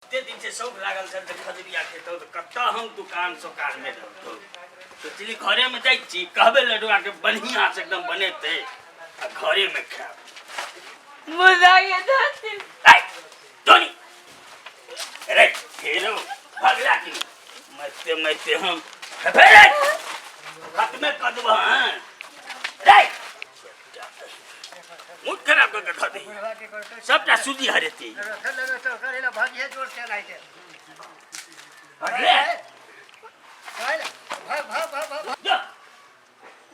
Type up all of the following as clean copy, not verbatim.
एते दिन से शौक लागल छल तऽ खजुरिया खेतौ तऽ कतऽ हम दुकान सोकान मे रहतौ। सोचली घरे में जाइ छी, कहबै लडुआ के बढ़िया से एकदम बनेतै आ घरे में खायब। बुझाइए धरती। ऐ, धोनी अरे फेरो भगला की मरते मरते हम फेर खत्मे कर देबो। हाँ रे, मुँह खराब कऽ के धऽ दही, सबटा सूजी हरेती। रे जो।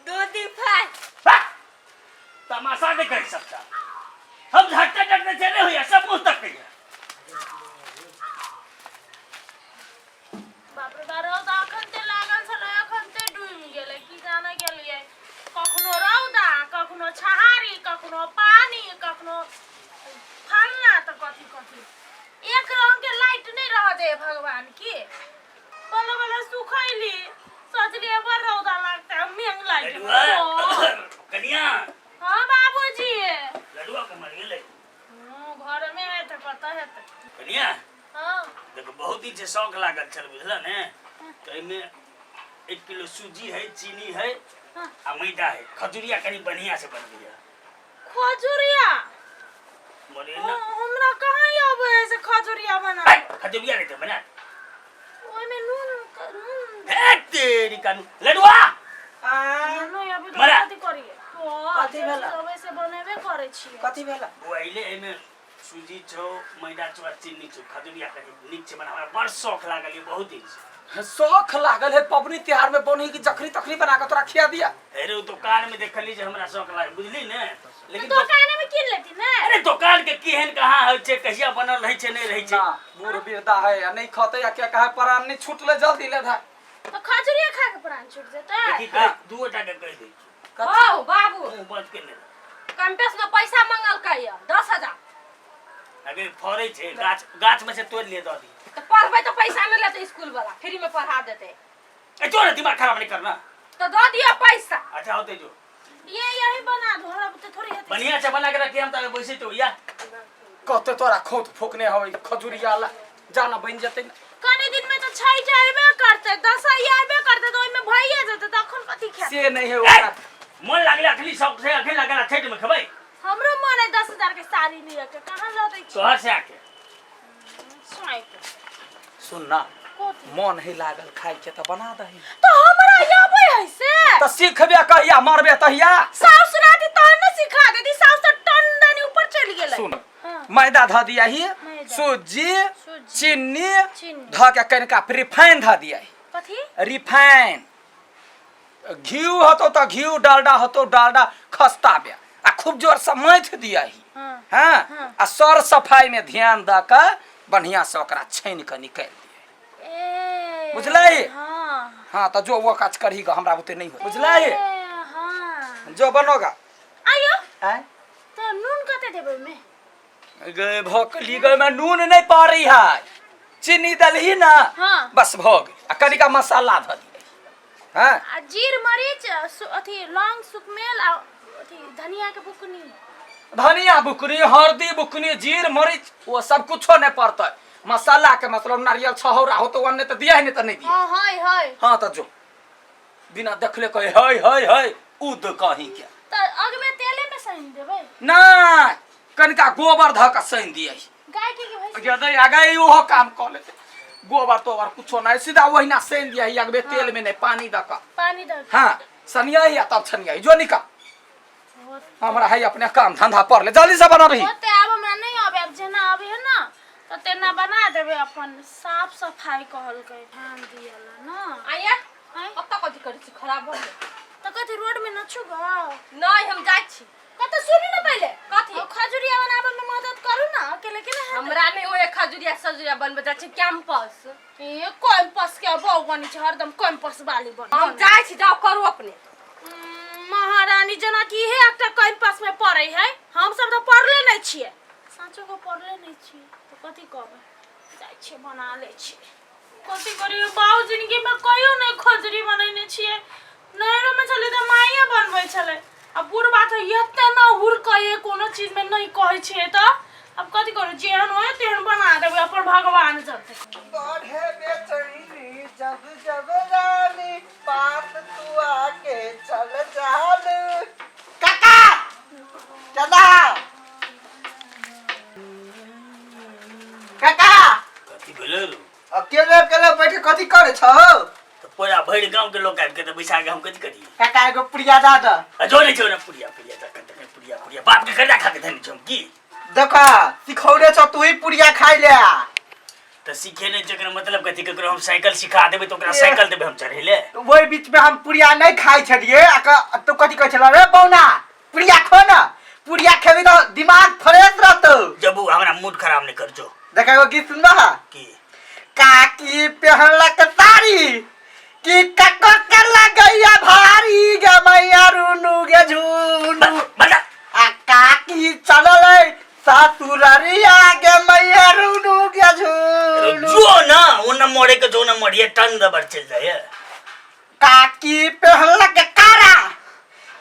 दूधी फाय। भाग। तमाशा देखै सबटा, हम झटते झटते चले होइया, सब मुँह तक कहिया। बाप रे बा, रौदा अखन ते लागल छलै, अखन ते डूबि गेलै। की जाने गेलियै, कखनो रौदा, कखनो छहारी, कखनो पानी, कखनो फलना तऽ कथी कथी, एक रंग के लाइट नहि रह दे भगवान की। बल्ले बल्ले सुखैली, सोचलियै बड़ रौदा लागतै, मेघ लागि लडुआ। गेलै। कनिया। हाँ बाबूजी। लडुआ के मर गेलै? हूँ, घरमे हेतै, कतऽ हेतै। कनिया। हाँ। देखो, बहुत दिन से शौक लागल छल, बुझल ने? तऽ एहिमे 1 किलो सूजी है, चीनी है आ मैदा है। खजुरिया कनि बढ़िया से बनबैया। खजुरिया? मरे ना। हमरा कहाँ आबै है से खजुरिया बना। है, खजुरिया नहीं तो बना। ओहिमे नून नून हे तेरी कानू, लडुआ। नहीं अभी तो मरा। कथी करिए? कथी भेला? अबै से बनेबे करै छियै। कथी भेला? ओ अइले, एहिमे सूजी छौ, मैदा छौ आ चीनी छौ। खजुरिया कनि नीक छै बना, हमरा बड़ शौक लागल ये बहुत दिन से। शौख लागल है, पबनी त्योहार में बनी कि जखनी तखनी बना के तोरा खिया दिया? अरे ओ दुकान में देखली जे हमरा शौक लागल, बुझली ने? लेकिन दोकाने में कीन लेती ने। अरे दुकान के केहन कहाँ होइ छै, कहिया बनल रहै छै, नहि रहै छै। ना बूढ़ बिरदा है आ नहीं खते या क्या कहे, प्राण नहीं छूटले जल्दी ले धा। तो खजुरिया खा के प्राण छूट जेतै? देखी, कह दूटा के कहि दै छी। हौ बाबू। मुँह बंद केने रह। कैंपस में पैसा मंगलकै यऽ 10,000। अगर फड़ै छै गाछ, गाछ में से तोड़ि लिए दऽ दी। तऽ पढ़बै तऽ पैसा नहि लेतै स्कूल वाला, फ्री में पढ़ा देतै। ए तोरा दिमाग खराब नहीं करना। तऽ दऽ दिअ पैसा। अच्छा होते जो। ये यही बना दो, हमरा बुते थोड़ी हेतै। बढ़िया से बना के रखी, हम तो बैसे तो या। कहते तोरा खोत फूकने हवे खजुरिया ला, जाना बन जेतै ना। कनी दिन में तो छठि आबे करतै, दसैँ आबे करतै, तऽ ओहिमे भइए जेतै, तऽ अखन कथी खायब? से नहीं है ए, ओकरा। मन लागले अखनी शौक से, अखन लागल छठि में खेबै। हमरो मन है 10,000 के साड़ी लिए के, कहाँ लऽ दै छी? तोहर से आके सुनाइ के। सुन ना। कथी? मन है लागल खाइ के तऽ बना दही। तो हमरा आबै है से? तऽ सीखबे कहिया, मरबे तहिया? साउस रहती तहन ने सिखा देती, साउस तऽ टन दनी ऊपर चलि गेलै। सुन। हाँ। मैदा धऽ दिया ही। मैदा। सूजी। सूजी। चीनी। चीनी। धऽ के कनिका रिफाइन धऽ दिया ही। कथी? रिफाइन घी होतो तऽ घी, डालडा होतो डालडा, खस्ता बे आ खूब जोर से मथि दिया ही। हाँ। हाँ। हाँ। आ सर सफाई में ध्यान दऽ के बढ़िया से ओकरा छानि के निकालि दिया। ए। बुझलै? हाँ। हाँ, तऽ जो वो काज करही ग, हमरा बुते नहीं हो, बुझलै? ए, हाँ। जो बनोगा। आइयो। आँय? तऽ नून कते देबै ओहिमे? गे भोकली गे, में नून नहीं पड़ी है, चीनी दलही ना। हाँ। बस भऽ गेल, आ कनिका मसाला धऽ दियै। हाँ। आ जीर मरीच, अथी लौंग सुखमेल आ अथी धनिया के बुकनी। धनिया बुकनी, हल्दी बुकनी, जीर मरीच वो सब कुछो नहीं पड़तै। मसाला के मतलब नारियल छहौरा होतो, अन्य तऽ दिया है, नहीं तऽ नहीं दिया। हाँ, है है। हाँ, तऽ जो बिना देखले कहे है है है उद कहीं के। तऽ अगबे तेले में सैन देबै? नहीं, कनिका गोबर धऽ के सैन दियै। गाय के भैंस? यदि आगे ओहो काम कऽ लेते, गोबर तोबर कुछो नहीं, सीधा ओहिना सैन दिया अगबे तेल में, नहीं पानी दऽ कऽ। पानी दऽ के। हाँ, सनिया या तब छनिया, जो निका, हमरा है अपने काम धंधा पर ले, जल्दी से बना रही। ओते आब हमरा नहीं आबे, आब जेना आबे है ना तऽ तेना बना देबै। अपन साफ सफाई कहलकै ध्यान दियला ना। आइया। आँय? कतऽ कथी करै छी? खराब भऽ गेल। तऽ कथी, रोड में नचू ग? नहि, हम जाइ छी। कतऽ? सुनू ने पहिले। कथी? ओ खजुरिया बनाबे में मदद करू ना, अकेले केना हेतै? हमरा नहि ओए खजुरिया सजुरिया बनबै, जाइ छी कैंपस। ए, कैंपस के बहू बनी छै, हरदम कैंपस वाली बन। हम जाइ छी, जाउ करू अपने। महारानी जेना कि इहे एकटा कैंपस में पढ़े है, हम सब तऽ पढ़ले नहीं छियै, साँचो को पढ़ले नहीं छियै, तऽ कथी कहबै? जाइ छियै, बना लै छियै। कथी करियै बाबू, जिंदगी में कहियो नहीं खजरी बनेने छियै। नैहरो में छलै तऽ माइए बनबै छलै, आ बुढ़बा तऽ एते ने हुड़कै कोनो चीज में, नहीं कहै छियै तऽ अब कथी करू, जेहन होय तेहन बना देबै, अपन भगवान जनतै। बढ़े बेचैनी जब जब रानी पास तू आके चल चाल। काका चला, काका। कथी भेलै रौ? अकेले अकेले बैठ के कथी करे छौ? तऽ पूरा भरि गाँव के लोग आबि के तऽ बैसा के हम कथी करियै? काका, एगो पुड़िया दऽ दऽ। आ जो नहि छौ ने पुड़िया पुड़िया तखन तखन पुड़िया पुड़िया बाप के कर्जा खा के धनी छौ हम की? देखा, सिखौने छौ तू ही पुड़िया खाइ ले। तऽ सीखे नहि छै, मतलब कथी? ककरो हम साइकिल सिखा देबै तऽ ओकरा साइकिल देबै हम चढ़ै ले? ओहि बीच में हम पुड़िया नहीं खाइ छलियै आ तू कथी कहै छल? रे बौना, पुड़िया खो ना, पुड़िया खेबी तऽ दिमाग फ्रेश रहतौ। जब उ हमरा मूड खराब नहि कर जो। देखा, एगो गीत सुनबा? की? काकी पहनलक साड़ी कि कको के लगैया भारी गे मैया रुनु गे झुनु। बता। आ काकी चललै ससुररिया गे मैया रुनु गे झुनु। जो ना ओ न मरे के जो न मरिए टन दबर चल जाए। काकी पहनलक कारा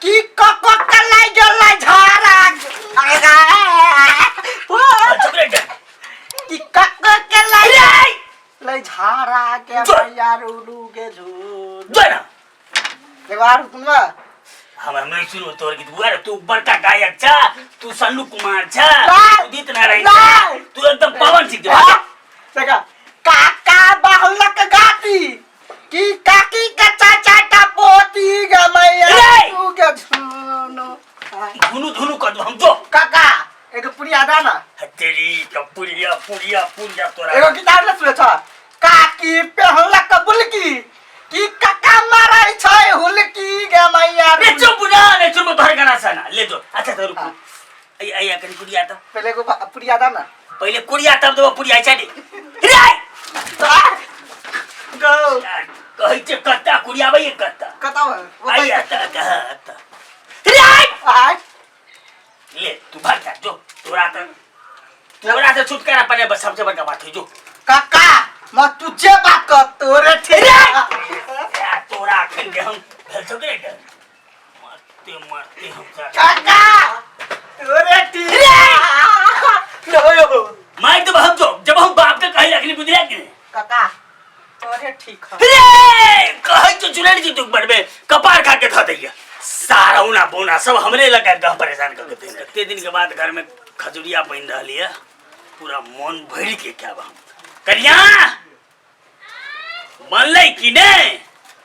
कि कको के लागि गेलै झारा। चुप रह जा। कि कको के लागि लै झारा के मैया रुनु गे झुनु। जो ना। एगो आर सुनबा? हम हम नहीं सुनो तोर गीत बुआ रे। तू बड़का गायक छा, तू सन्नू कुमार छा, नहीं। उदित नारायण छा, नहीं। तू एकदम पवन सिंह छा। देखा, काका बाहुलक गाती कि काकी के चाचा टा पोती गे मैया रे! तू गे झुनु। धुनु धुनु कर दो हम जो। काका, एगो पुड़िया दा ना। तेरी का पुड़िया पुड़िया पुड़िया तोरा। एगो किताब ले सुने छ, काकी पहलक बुलकी कि काका मारै छै हुलकी गे मैया। रे चुप ना, नहीं चुप तोहर गाना सना ले जो। अच्छा तो रुक, आई आई कनी कुड़िया तो। पहले एगो पुड़िया दा ना। पहले कुड़िया तब देबो पुड़िया छै रे। रे गो। कहै छै कत्ता कुड़ियाबै कत्ता। कतौ आई अत्ता अत्ता अत्ता रे। आय। ले तू भाग जा, जो तोरा तो तोरा से छुटकारा पाने बस सबसे बड़का बात है जो। काका, म तुझे बात कर तोरे ठीक। या तोरा अखन के हम भेल छौ के रे, मरते मरते हम काका तोरे ठीक लो। मार देब हम जो, जब हम बाप के कहे अखनी बुझलिया कि नहीं? काका तोरे ठीक है। रे कहै तो चुनैल जी तू बड़बे कपार खा के धऽ दैया। सारा उना बोना सब हमरे लगा के परेशान कर के देने। कते दिन के बाद घर में खजुरिया बनि रहल ये, पूरा मन भरि के खायब हम। कनिया बनलै कि नहि?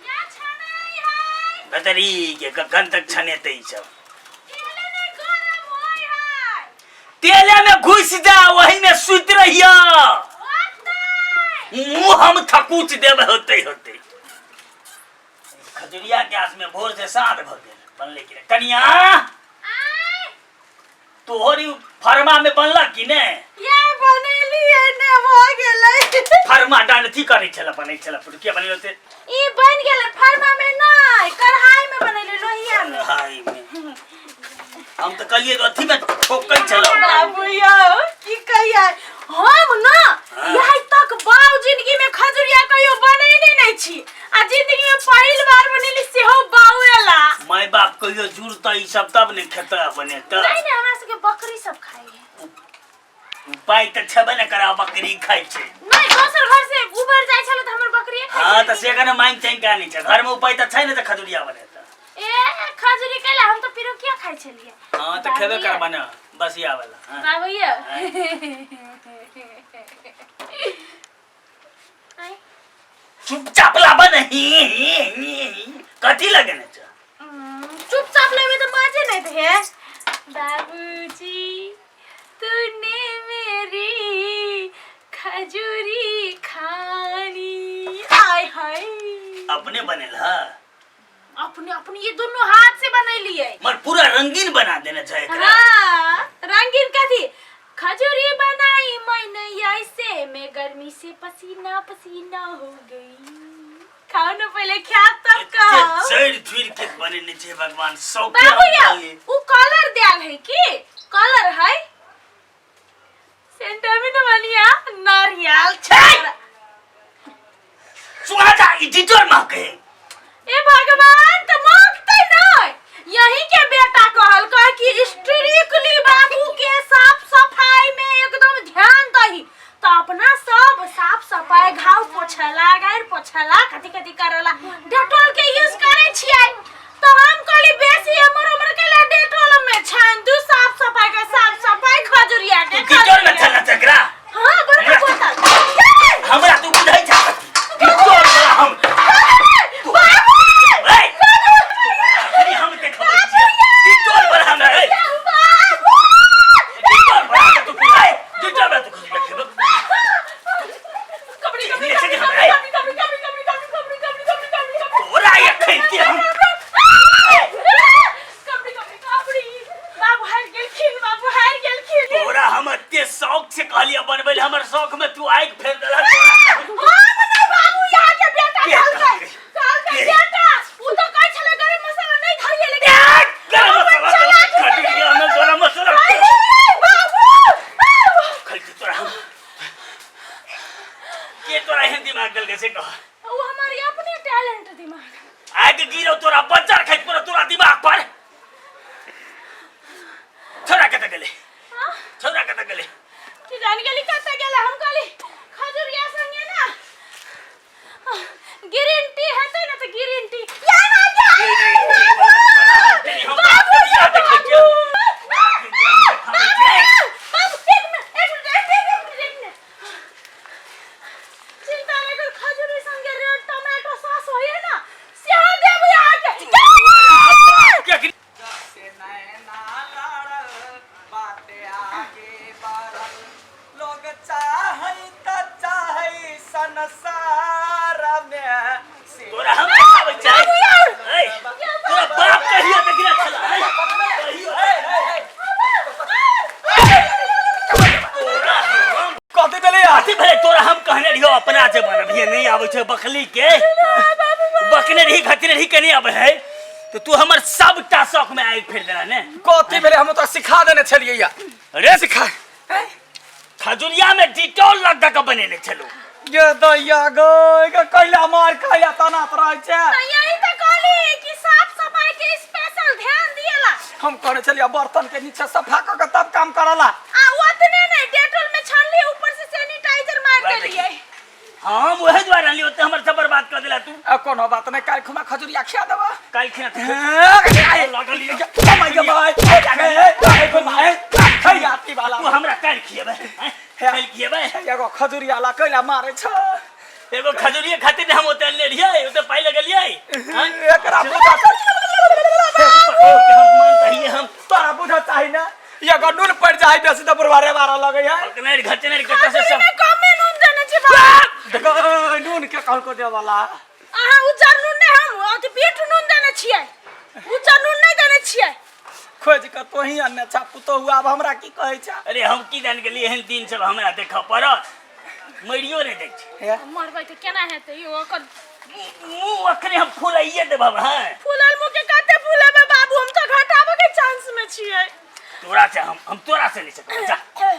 या छनाइ है। बतरी के कखन तक छनेतै ई सब? तेले नहि गरम होइ है। तेले में घुसि जा, वही में सुति रहिया। होतै। मुंह हम थकुच देब होते होते। खजुरिया गैस में भोर से साँझ भऽ गेल, बनलै कि नहि? कनिया। आय। तोहर ई फरमा में बनलक कि नहि? ये बनेलियै ने, भऽ गेलै। फरमा डाल अथी करै छल, बनै छल पुटकिया बनेलो ते। ई बनि गेलै फरमा में नहि, कढ़ाई में बनेलियै, लोहिया में। हाय में हम तऽ कहलियै अथी में ठोकै छल। बाबू यौ, की कहियै हम ना हाँ। यही तक बाऊ जिंदगी में खजुरिया कहियो बनेने नहीं छी आ जिंदगी में पहिल बार बनेली सेहो बाऊएला। माय बाप कहियो जुड़तै ई सब तब ने खेतै बनेतै। नहीं नहीं, हमरा सबके बकरी सब खाई है। उपाय तऽ छेबे ने करा, बकरी खाइ छै। नहीं, दोसर घर से उबर जाइ छलै तऽ हमर बकरिए खाइ हाँ छलै। तऽ से कने मांगि चांगि के आनै छै, घर में उपाय तऽ छै ने तऽ खजुरिया बनेतै। ए खजुरी कैला, हम तऽ पिरुकिया खाइ छलियै। हाँ तऽ खेबे करबा ने बसिया वाला। हाँ। बाबू यौ, आइ। चुपचाप लाबा ने, ही ही ही ही कथी लगेने छै? चुपचाप लेबे तऽ मजे नहीं थे। बाबूजी, तूने मेरी खजूरी खानी, आय हाय। अपने बनेल है? अपने अपने ये दोनों हाथ से बनेलिए। मर पूरा रंगीन बना देने छै एकरा। हाँ, रंगीन कथी, खजूरी बनाई मैंने ऐसे में गर्मी से पसीना पसीना हो गई। खाओ ना पहले, खा तब कहो। जड़ धुर के बनेने छै भगवान सब। बाबू या उ कलर देल है की कलर है सेंटामिन बनिया नारियल छै। सुहाजा ई डिटोर महके। ए भगवान, त मांगते नहीं, यही के बेटा कहल कह कि स्ट्रिक्टली बाबू के साफ सफाई में। तऽ अपना सब साफ सफाई घाव पोछला गारि पोछला कथी कथी करला डेटॉल के यूज करै छियै तऽ हम कहली बेसी हमर उम्र के ला डेटॉल में छान दू साफ सफाई के साफ सफाई खजुरिया के तू डिटॉल में खजुरिया। छला चकरा हाँ बड़का बोतल हमरा तू बुझै छ डिटॉल वाला हम बाबू ए अरे हम देखबै छियै डिटॉल वाला हमरा ए बाबू डिटॉल वाला हमरा तू ए डिटॉल वाला तू खजुरिया खेबै कबड्डी कबड्डी ले चल कबड्डी हमरा, ए। कबड्डी कबड्डी कबड्डी कबड्डी कबड्डी कबड्डी कबड्डी कबड्डी तोरा एखन के हम कबड्डी कबड्डी कबड्डी बाबू हारि गेलखिन बाबू हारि गेलखिन तोरा हम एते शौक से कहलियै बनबै लए हमर शौक में तू आगि फेर देलक हम नहि बाबू यहाँ के बेटा के कहलकै कहलकै? कहलकै के? बेटा उ तऽ कहै छलै गरम मसाला नहि धरियै लेकिन गरम मसाला अपन चलाकी से खा लिअ, हम गरम मसाला हाय रे, बाबू बाबू खलकी तोरा हम के तोरा एहन दिमाग देलकै से कह उ हमर अपने टैलेंट दिमाग आगि गिरो तोरा बज्जर खाइत पड़ो तोरा दिमाग पर छोरा कतऽ गेलै हाँ? छोरा कतऽ गेलै की जान गेली कतऽ गेलै हम कहली खजुरिया संगे ना ग्रीन टी हेतै ने तऽ ग्रीन टी या ना या हम बाप के बियाह देखै छियौ। बाबू एक मिनट एक मिनट एक मिनट एक मिनट चिंता नहि कर खजूरी संगे रेड टोमेटो सॉस होइए ना सेहो देब अहाँके के से नैना लड़ल बाटे आगे बढ़ल लोग चाहै त चाहै संसार में से तोरा हम देखाबै छै ऐ, तोरा बाप कहियो देखने छला ऐ, कहियो तोरा हम कथी भेलै यार कथी भेलै तोरा हम कहने रहियो अपना जे बनबिहे नहि आबै छै बकली के बकने रही घटने रही के नहि आबै है तो तू हमर सबटा शौक में आगि फेर देला ने कथी भेलै हम तोरा सिखा देने छलियै या अरे सिखा खजुरिया में डिटॉल लग दऽ के बनेने छलू ये दैया गै गे कैला मार खाया तना रहै छै तऽ यही तऽ कहली कि साफ सफाई के स्पेशल ध्यान दिएला हम कहने छलियै बर्तन के नीचे सफा कऽ के तब काम करला आ ओतने नहि डेटॉल में छानली ऊपर से सैनिटाइजर मार वएह देलियै हम वही दुआरे अनली ओते हमर सब बर्बाद कर देला तू आ कोनो बात नहि काल्हि खुमा खजुरिया खिया देबा काल्हि खिना लागल तू हमरा काल्हि खिएबै आँय? काल्हि खिएबै एगो खजुरिया ला कैला मारे छ एगो खजुरिये खातिर ने हम ओते अनले रहियै ओते पाइ लगलियै आँय? एकरा बुझा हम मानते हियै हम तोरा बुझा चाही ना एगो नून पड़ जाए बेसी तऽ बुढ़वा मारऽ लगै है पकने घटने कतऽ से खजुरी सब में कमे नून देने छी बाबू देखो नून के कहलको देवला अहाँ उज्जर नून नहि हम अथी बीट नून देने छियै उज्जर नून नहि देने छियै खोज के तोही अनने छा पुतोहु आब हमरा की कहै छा अरे हम की जान गेलियै एहन दिन सब हमरा देखऽ पड़त मरियो नहि दै छै हे मरबै तऽ केना हेतै यौ ओकर मुँह अखने हम फुलाइए देबह हँ फूलल मुँह के कते फूलेबै बाबू हम तऽ घटाबऽ के चांस में छियै तोरा से हम तोरा से नहीं सकब जा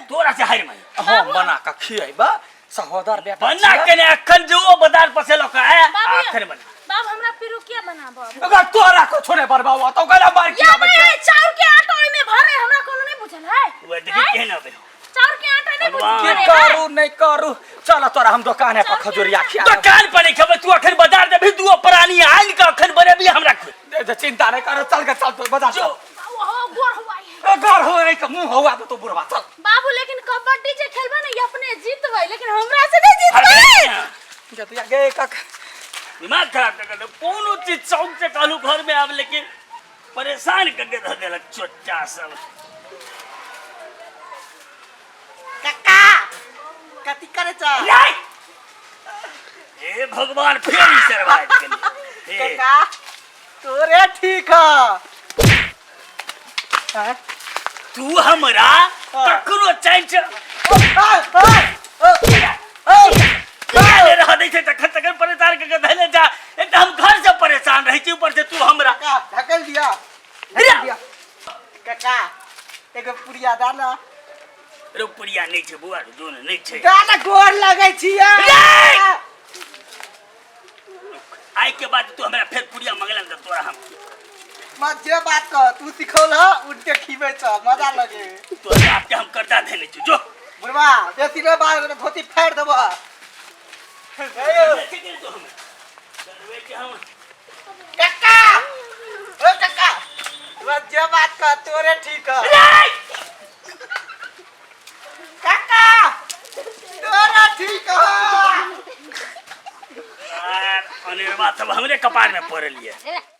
तोरा से हारि मानी हम बना के खियैबा सहोदर बेटा बना छियै। के ने अखन जो ओ बाजार पर से लऽ के आया बाबू अखन बना बाबू हमरा पिरुकिया बनाबऽ अगर तोरा को छोड़े बरबाओ तो गला मार के या आबै नहीं छै चाउर के आटा ओहिमे भरे हमरा कोनो नहीं बुझल है वह देखी आँय? केहन अबे चाउर के आटा नहीं भगवान। बुझल की है करू नहीं करू चल तोरा हम दुकाने पर खजुरिया खिया देब। दुकान पर नहीं खेबै तू अखन बाजार देबही दू प्राणी आनि के अखन बनेबही हमरा खुद दे, दे, चिंता नहीं कर चल के चल तो बाजार जो चल। बाबू हो गोर हुआ है ए, घर हो नहीं के मुंह हुआ तो बुढ़वा चल बाबू लेकिन कबड्डी जे खेलबे ना ये अपने जीतबै लेकिन हमरा से नहीं जीतबै जतिया गे कक दिमाग खराब कर देलक कोनो चीज शौक से कहलू घर में आब लेकिन परेशान कर के धऽ देलक चोच्चा सब काका कथी करे छ नहीं! हे भगवान फेर ई सरवा आबि गेलै। हे काका तोरे ठीक ह हैं? तू हमरा कखनो चैन से आ, आ, आ, आ, ले रह दै छै तखन तखन परेशान के धैले जा एक तऽ हम घर से परेशान रहै छी ऊपर से तू हमरा काका ढकेल दिया ढकेल दिया काका एगो पुड़िया दाना रे पुड़िया नहि छै बौआ रे जोन नहि छै दाना गोर लगै छियै रे! आइ के बाद तू हमरा फेर पुड़िया मंगलन तऽ तोरा हम माँ जे बात कह तू सिखौल ह उनके खिबै छ मजा लगे तोरा बाप के हम कर्जा देने छी जो बुढ़वा बेसी नहि बात धोती फाड़ि देबह। कक्का, ओ कक्का, तोरा जे बात कह तोरे ठीक है। कक्का तोरा ठीक है। अनेरवा सब हमरे कपार में पड़ल ये।